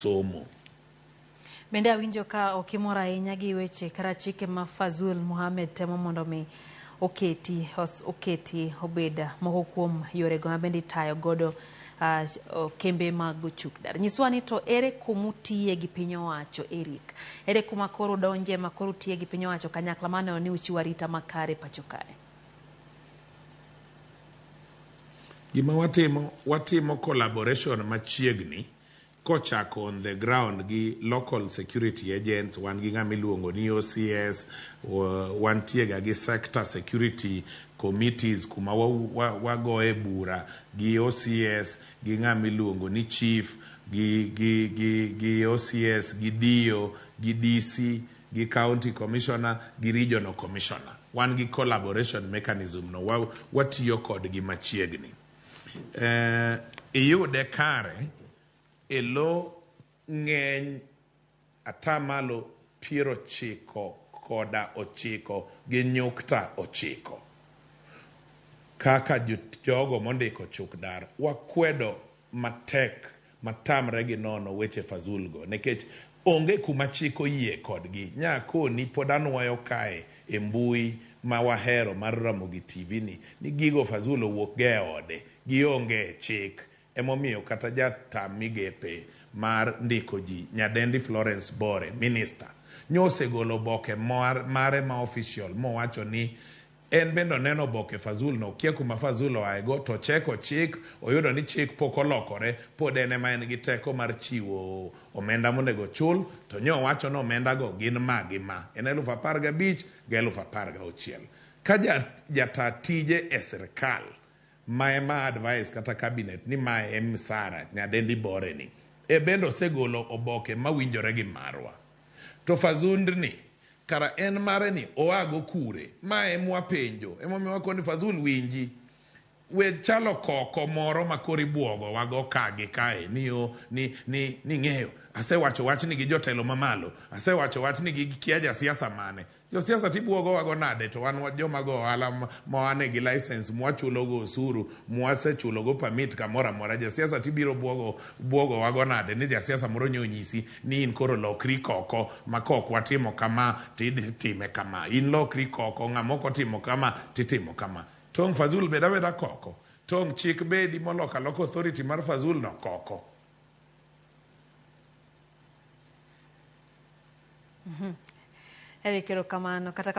Somo. Bende awinjo ka ok imor ahinya gi weche kata chike ma Fazul Mohamed temo mondo mi oketi oketi obed moko kuom yorego ma bende itayo godo kembe mag ochuk dar. Nyiswa ni to ere kumutiye gi piny owacho, Eric? Ere kuma koro donje ma koro utiye gi piny owacho kanyakla maneno ni uchiwo arita makare pacho kae? Gima watimo, watimo collaboration machiegni kochako on the ground gi local security agents. Wan gi ng'ama iluongo ni OCS, wantie ga gi sector security committees kuma wagoye bura gi OCS, gi ng'ama iluongo ni chief, gi OCS, gi DO, gi DC, gi county commissioner, gi regional commissioner. Wan gi collaboration mechanism no, watiyo kodgi machiegni. Iyude kare e lo ng'eny atamalo 99.9 kaka jogo mondiko chuk dar. Wakwedo matek matamre gi nono weche Fazul go, nikech onge kuma chik oyie kodgi. Nyakoni pod anuoyo kae e mbui ma wahero mar Ramogi TV ni gigo Fazul owuok go e ode, gionge e chik. Emomiyo kata jata migepe mar ndiko ji, Nyadendi Florence Bore, minister, nyosegolo oboke mare ma official mowacho ni en bende oneno oboke Fazul no, okia kuma Fazul oaego, to cheko chik, oyudo ni chik pok olokore, pod en ema en gi teko mar chiwo omenda monego chul, to nyo owacho ni omenda go gin ma gi ma, en 15,000 gi 16,000. Ka jata tije e sirkal ma ema advice kata cabinet ni mae e msara Nyadendi Bore ni, e bende osegolo oboke mawinjore gi marwa. To Fazundni kara en mare ni oago kure? Ma emwa penjo. Emomiyo wakoni Fazul winji. We chalo koko moro ma koro ibuogo wago ka gi kae ni o, ni, ni, ni ng'eyo. Asewacho wachni gi jotelo mamalo. Asewacho wachni gi kia jasiasa mane. Josiasa tibuogo wago nade to wan joma go ohala ma wane gi license mwachulo go osuru, mwasechulo go permit kamoro amora. Jasiasa tibiro buogo wago nade ni jasiasa moro nyo onyisi ni in koro lokri koko ma kok watimo kama titime kama. In lokri koko, ng'ama ok otimo kama titimo kama. Tong' Fazul bed abeda koko. Tong' chik bedi moloko aloka authority mar Fazul no koko. Eric, erokamano. Kata